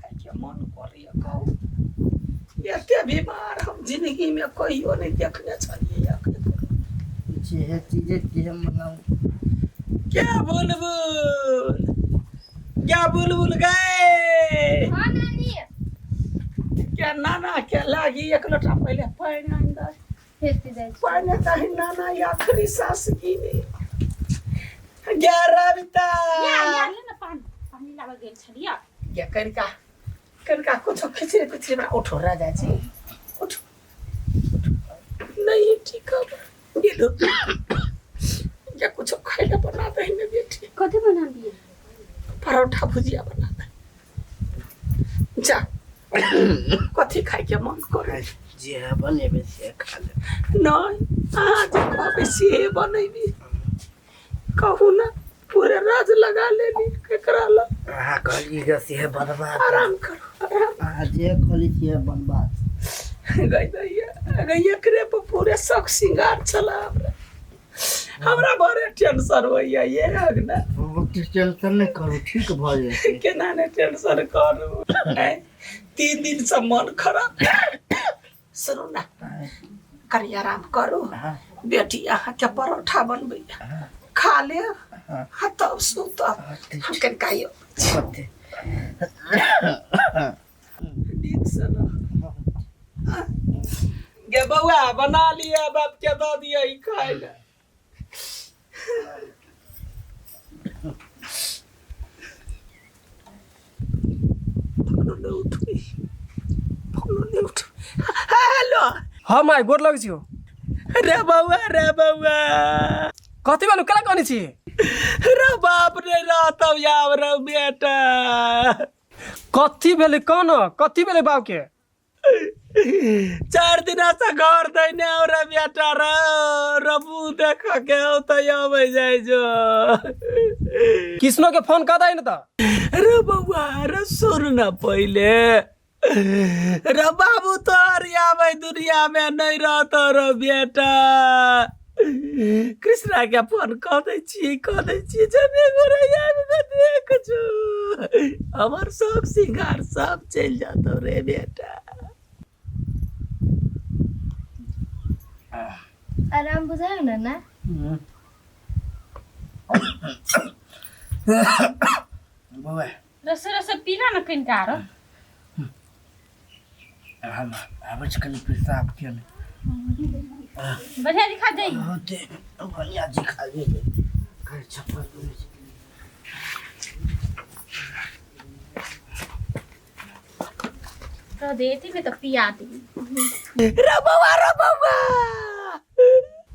खाइके मन करैए कहू। एते बीमार हम जिंदगीमे कहियो नहि देखने छलियै ककरो। जे चीज जे बनाउ। क्या बुलबुल, क्या बुलबुल गए? हाँ नानी। क्या नाना के लागी एक लोटा पहिले पानि आनि दे। फेर जाइ छी। पानि दही नाना, ई आखिरी सास गिने ग्यारह बिता। या या ले ने पानी, पानी लाबऽ गेल छलियै। या कनिका कनिका कुछो खिचड़ी तिचड़ी बना। उठो राजा जी, उठो उठो। नहीं ठीक है, ये लो। या कुछो खाइ ला बना दही ने बेटी। कथी बना दिए? परोठा भुजिया बना दे जा। कथी खाइके मन करे? जे बनेबै से खा लेबै। नहीं, अहाँ जे कहबै से बनेबी। कहू ना, पूरे राज लगा लेली केकरा ला। अहाँ कहली ग से बनबा। आराम करो, आराम। अहाँ जे कहली से बनबा। गई दैया गई, एकरे पर पूरे शौक सिंगार छला हमरा। हमरा बड़े टेंशन होइया ये अगना। बहुत टेंशन नहि करू, ठीक भऽ जेतै। केना ने टेंशन करू? आँय, 3 दिन से मन खराब। सुनू ना, कनि आराम करू। हाँ। बेटी अहाँके परोठा बनबैया, हाँ। खा लेब। हाँ। आ तब सुतब। हाँ, ठीक। हम कनिका यौ कथी? नीक से रहब। गे बौआ, बना लिअ, बाप के दऽ दिअ ई खाय लए। फोनो नहि उठबै, फोनो नहि उठबै। हेलो। हाँ माय, गोर लगै छियौ। रे बौआ, रे बौआ। कथी भेलौ? केना कहने छी? रे बाप रे, रहतौ आब रे बेटा। कथी भेलै? कह न, कथी भेलै बाबके? 4 दिन से घर दैने और बेटा रे रबू देख के औतै अबै जाइ जो। कृष्णो के फोन कऽ दै ने तऽ। रे बौआ रे, सुन न पहिले रे बाबू, तोहर आबै दुनिया में नहीं रहतो रे बेटा। कृष्णा के फोन कऽ दै छियै, कऽ दै छियै। जब एगो रे आबि कऽ देख जो, हमर सब सिंगार सब चलि जतौ रे बेटा। आराम बुझायो ने ना? बौआ। रसे रसे पीला ने कनिका आरो। हम आबै छी कनि पेशाब के ने। बढ़िया दिखा जाई। होते बढ़िया जी खा लेबै, खाली छप्पर पड़ै छै। रह दे, एती ने तऽ पिया दी। रे बौआ, रे बौआ।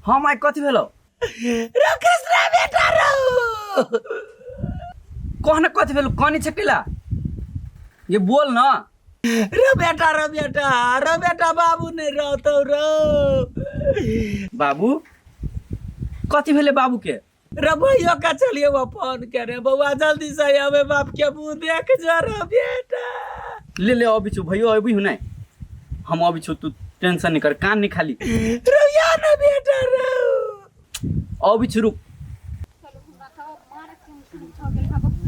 हाँ माय, कथी भेलो? रे कृष्णा बेटा रो। कह न, कथी भेलो? कनी छै कैला ये? बोल न। रे बेटा, रे बेटा, रे बेटा, बाबू नहीं रहतौ रो। बाबू? कथी भेलै बाबू के? रे भैया का चलिए वो फोन करे। बौआ, जल्दी से आवे, बाप के मुंह देख जा रे बेटा। ले ले, अबै छु भैयो, अबै हूँ। नहीं, हम अबै छु, तू टेंशन नहीं कर, कान नहीं खाली। रे या ना बेटा रे। अबै छु, रुक।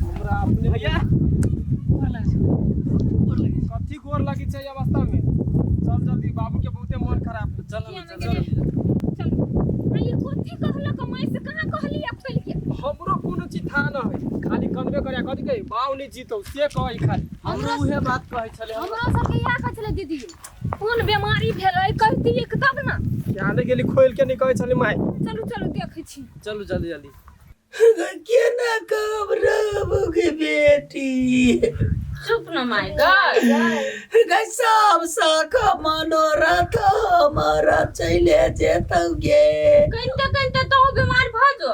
हमरा अपने भैया। कथी गोर लगी छै ई अवस्था में? चल जल्दी, बाबू के बहुते मन खराब है। चल किया न, ने चल। गेलियै? चलू। आ ये कथी कहलक माय से? कहाँ कहली अब चलि के? हमरो कोनो चीज था न है, खाली कनबे करे। कथी कही? बाऊ नहीं जीतौ से कहै खाली। हमरो उहे बात कहै छलै। हमरो सबके इएह कहै छलै दीदी। कोन बेमारी भेलै कहतियै तब ने। यहाँ नहि गेली, खोलि के नहि कहै छलै माय। चलू चलू, देखै छी। चलू जल्दी जल्दी। केना कहब रे के बेटी? चुप न माय गै। गै, सब सख मनोरथ हमारा चले जेतौ गे। कनिते कनिते तो बीमार भऽ जो।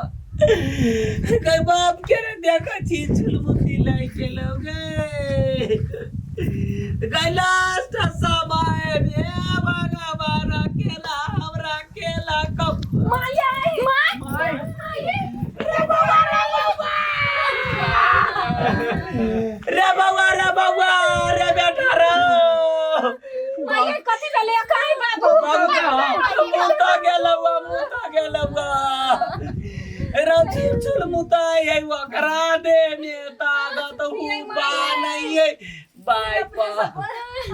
गै, बाप के रे देखै छी चुलबुती लागि गेलौ गे। गै, लास्ट समय हे भगवान, अकेला हमरा केला कब माय, माय, माय। रे बौआ, रे बौआ, रे बौआ, रे बौआ, रे बेटा रे। माय, कथी भेलै? कहीं बाबू? बाबू के हाँ। मुता गेलौआ, मुता गेलौआ रे। चुल चुल मुता है ओकरा दे में ताकत हुबा नहीं है। बाय पर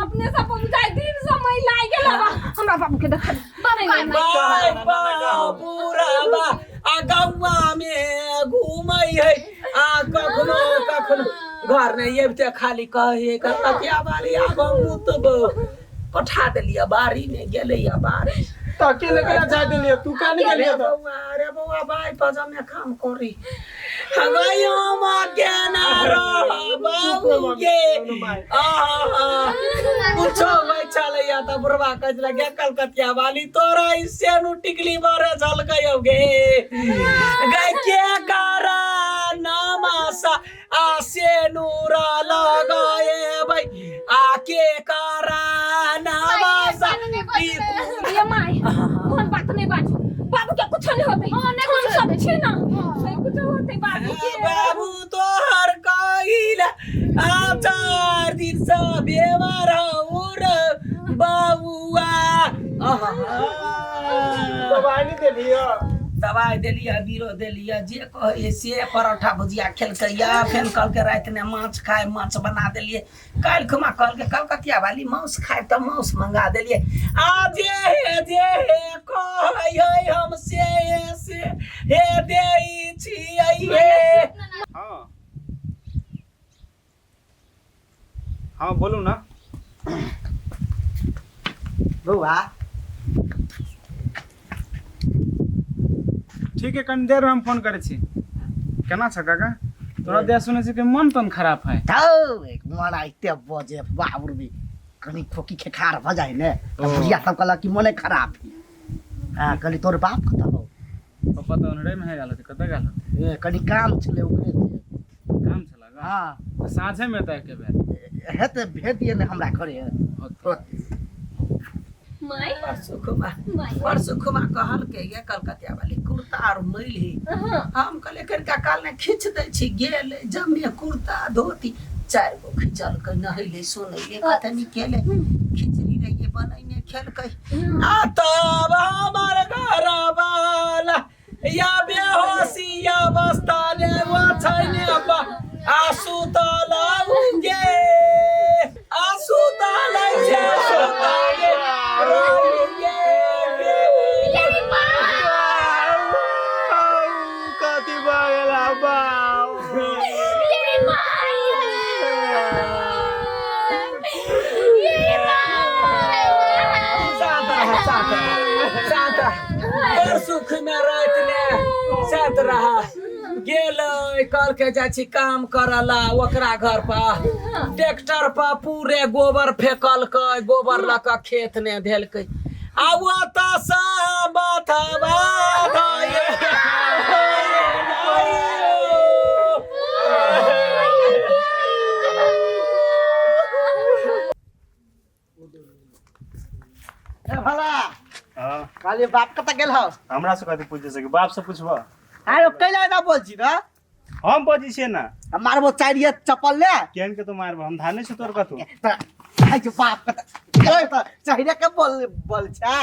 अपने सब बुझाइ दिन समय लागि गेल बा हमरा बाबू के देखा बाय पूरा आ गौआ में घूमै है आ कखनो कखनो घर नहि अबिते खाली कहै कलकतिया वाली आब हम मुतबो पठा देलियै बाड़ी मे गेलैया बाड़ी। तऽ अकेले केना जाय देलियै तू का नहीं अरे गेलियै तऽ बौआ, अरे बौआ बाई पजामे काम करी हगयो मा केना रह बाबू गे। आहा कुछो भाई चलैया त बुढ़वा कहै छलै गे कलकतिया वाली तोरा ई सेनु टिकली बरे झलकै गे गै के करा नामासा आ सेनुरा लगाएबै आ के करा नामासा ये माय कोन बात नहीं बाजू बाबू के कुछ नहीं होते हां नहीं कुछ सब छी ना नहीं कुछ होते बाबू के। बाबू तोहर कहिला आ 4 दिन से बेमार हौ रे बाबुआ। आहा दवाई नहीं देलियै? दवाइ देलियै, बीरो देलियै, जे कहै से परोठा भुजिया खेलकै या फेर कहलकै रातिमे माछ खाय, माछ बना देलियै। काल्हि खुमा कहलकै कलकतिया वाली मांस खाय तऽ मांस मंगा देलियै। आ जे हे कहै है हम से से हे दै छियै हे। हाँ हाँ बोलू ना बौआ। ठीक है, कनी देर में हम फोन करै छी। केना छ काका? तोरा देह सुनै छी कि मन तन खराब है। धौ मन आइते बजे बाबुर भी कनी खोकी खेखार भ जाए ने तऽ बुढ़िया सब कहलक कि मने खराब है। हाँ कहली तोर बाप कतऽ हौ? पप्पा तऽ ओनरे में है गेल होतै, कतऽ गेल होतै? ए कनी काम छलै ओकरे से। काम छलै गा? हाँ तऽ साँझे में एतै एके बेर। हेतै भेज दिए ने हमरा घरे। होतै। माय परसुखुमा माय परसुखुमा कहलकै ये कलकतिया वाली कुर्ता आर मैल ही। हम कहलियै कनिका काल ने खींच दै छी, गेल जमे कुर्ता धोती 4 गो खिचलकै, नहेलै सोनैले कतनी केलै, खिचड़ी रहियै बनैने खेलकै। आ तब हमर घर वाला या बेहोशी अवस्था ने ओछैने आ सुतल गे आ सुतल छै सुतल रहियै गे। कथी भऽ गेल बाप? ये माय ये माय शांत रह, शांत रह, शांत रह। बड़ सुख में राति ने शांत रह। गेलै कहलकै जाइ छी काम करला ओकरा घर पर, ट्रैक्टर पर पूरे गोबर फेकलकै, गोबर लऽ कऽ खेत ने धेलकै। आ ओतऽ सँ माथवा धोए। ए भला हाँ कहलियै बाप कतऽ गेल हौ? हमरा से कथी पूछे सके, बाप से पूछबा। अरे कैला ना बोल छी ना? हम बजै छियै ना। आ मारबो चारिये चप्पल ले। केहन के तो मारबो, हम धाने से तोर कथू। तऽ खाइ छौ बाप कतऽ चाहिए के बोल बोल छा।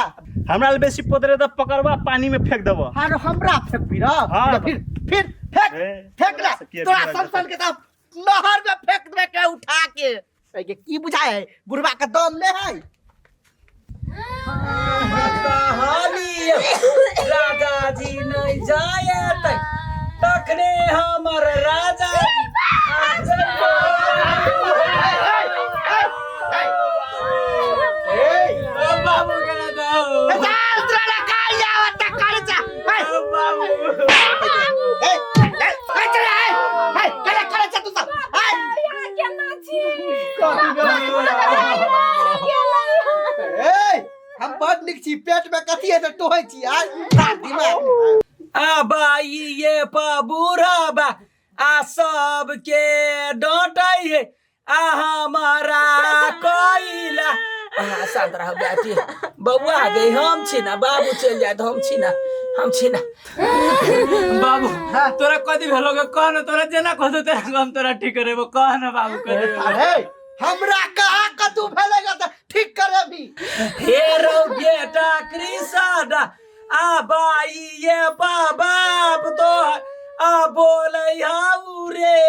हमरा ले बेसी पोतरे तऽ पकड़बा पानी में फेंक देबो। अरे हमरा फेंकबी र? हाँ। फिर फिर फेंक ए, फेंक ले तोरा से के तोरा बिगड़ सन सन के तऽ नहर में फेंक देबे के उठा के। ए के की बुझाय है बुढ़वा के दम ले है। कहलियै राजाजी नहि जायत तखने हमर राजा बाबू केना दहो। चल तोरा काई आवत कर जा। ए बाबू ए ए ए चल ए ए करे करे जा तू सब। ए केना छी? ए हम बड नीक छी, पेट में कथी है तऽ टोहै छी आ रात दिमाग। आ बाई ये बूढ़ा आ सबके डांटै है आ हमारा कोइला। आ शांत रह बेटी बौआ गे, हम छी ना, बाबू चलि जायत, हम छी ना, हम छी ना। बाबू तोरा कथी भेलो गे? कह न, तोरा जेना कहतो तेना हम तोरा ठीक करेबो, कह न बाबू करेबो। अरे हमरा कहा कतू भेलै तऽ ठीक करेबी। हे रौ बेटा कृष्ण आ बाई ये बाप तो आ बोलै हाउ रे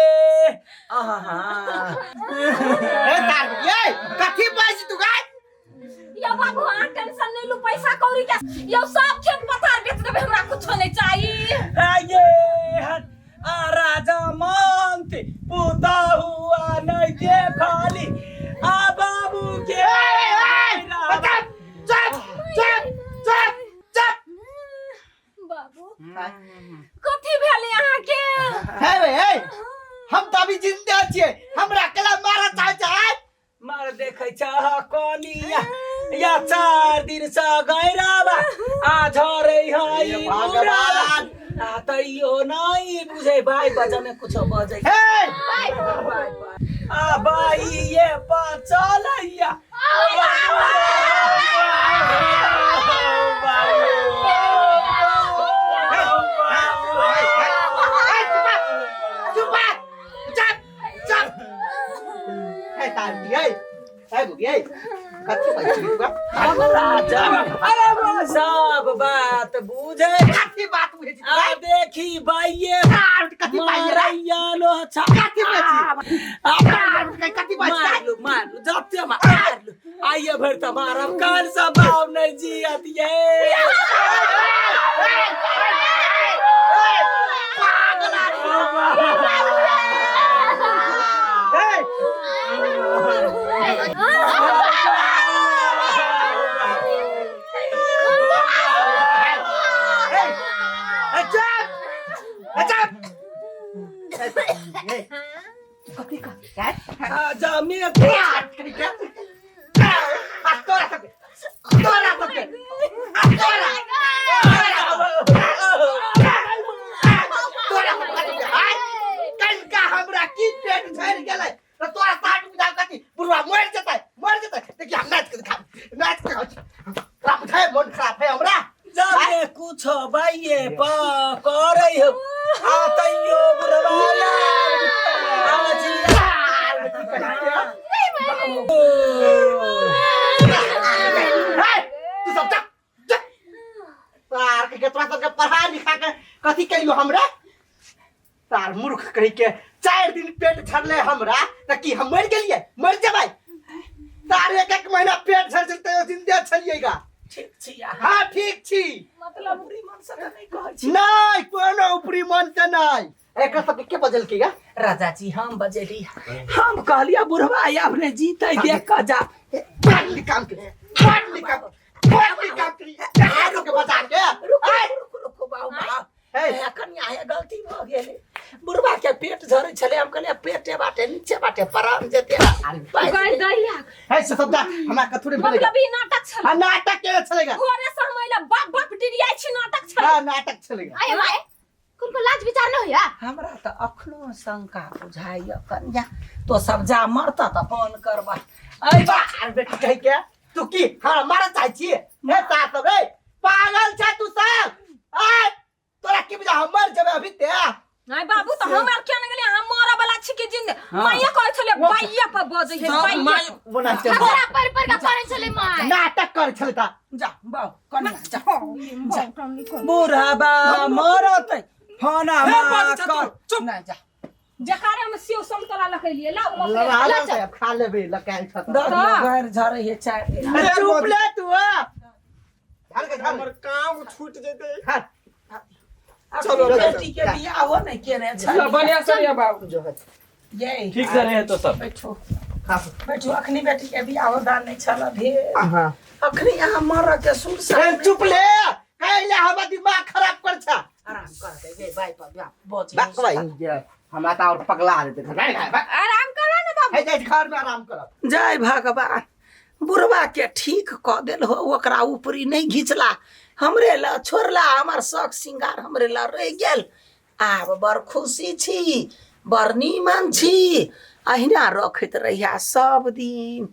आहा ए तार ये कथी बाजि तू गाय यो बाबू अहाँ टेंशन नहीं लू पैसा कौड़ी के यो सब खेत पथार बेच देबै हमरा कुछो नहीं चाहिए आये हन आ राजा मंत पुता हुआ नहीं देखली आ बाबू के चुप चुप चुप चुप चुप बाबू कथी भेलै अहाँ के हे रे हे हम तऽ अभी जिंदा छियै हमरा केला मारऽ चाहै छै मार देखै छ कनिया या चार दिन सँ गैराबा आ झरै है हे भगवान। आ तैयो नहीं बुझै बाई बजने कुछो बजै हे बाई बाई आ बाई ये पा चलैया चुप चुप चुप हे तार हे हे बुगी हे कथी बाजै छी तू राजा अरे वो सब बात बुझै कथी बात बुझै छी आ देखी बाइये कथी बाजै रे मारैया लो छ कथी बाजै छी कथी बाजै मारलू मारलू जते मारलू आइए भरि तऽ मारब काल सब बाप नहि जियत ये आ जमे हमरा की पेट झड़ि गेलै तऽ तोरा साठ बुझा कथी बुढ़वा मरि जेतै मरि जेतै देखिए हम नाच के दिखा नाच के दिखाबै छी तोरा बुझाइ मन खराब है हमरा जमे कुछो बाइये प करै हो आ तैयो बुढ़वा आ जिया हे, तू सब चुप चुप तार के तोरा सबके पढ़ा लिखा के कथी केलियो हमरा तार मूर्ख कही के 4 दिन पेट झड़ले हमरा त की हम मर गेलिए मर जेबै तार एक एक महीना पेट झड़ जलते जिंदे छलिएगा ठीक छी अहाँ हाँ ठीक छी मतलब बुरी मन से तऽ नहि कहै छी नहीं कोनो ऊपरी मन से नहीं एकर सबके के बजलकै गा राजा जी हम बजेली हम कहलिया बुढ़वा अपने जीते देख कऽ जा बड़ नीक काम के बड़ नीक काम बड़ नीक काम के आरो के बचा के रुको आय रुको रुको बाबू बाबू हे हे कनिया हे गलती भऽ गेलै बुढ़वा के पेट झरै छलै हम कहलियै पेटे बाटे नीचे बाटे पराम जेते गई दैया हे से सब जा हमरा कथुरे भेलै मतलब ई नाटक छल हां नाटक के छलेगा घरे से हम अइला बाप बाप डिरियाइ छी नाटक छल हां नाटक छलेगा आये माय कोन को लाज विचार न होया हमरा तऽ अखनो शंका बुझाइए कनिया तो सब जा मरता तऽ फोन करबा अइ बा अरे बेटी कहि के तू की हमरा मारऽ चाहै छी हे ता सब रे पागल छै तू सब आय तोरा की बुझा हम मर जेबै अभी ते नहीं बाबू तो हम आर किया न गेलियै हम मरऽ वाला छी कि जिंद माइया कहै छलै बाइया पर बजै है बाइया ओना चल हमरा पर पर का पड़े छले माय नाटक कर छले ता जा बाउ कनिया जा जा बुढ़ाबा मरतै फोना हे, बाजै छै तू, चुप नहि जा जकारे हम सेव संतरा लखेलियै लाउ मफरे लड़ा ले अब खा लेबै लकायल छ दस घर झरै है 4 दिन अरे चुप ले तू झाड़ के झाड़ हमर काम छूट जेतै झाड़ चलो बेटी के बियाह हो नहीं केने छै बढ़िया से रे बाबू जो है ये ठीक से रहे तो सब बैठो खा बैठो अखनी बेटी के बियाह हो दान नहीं छल भेल हां अखनी यहाँ मर के सुर से ए चुप ले कैले हमर दिमाग खराब कर छा आराम कर दे ये बाई पर बियाह बज बाक भाई हमरा त और पगला देते आराम करा ने बाबू हे जाय घर में आराम करब जय भगवान बुढ़वा के ठीक कऽ देल हो ओकरा ऊपरी नहीं घिचला हमरे ला छोड़ला हमर शौक सिंगार हमरे ला रहि गेल आब बड़ खुशी छी बड़ नीमन छी अहिना रखैत रहिया सब दिन।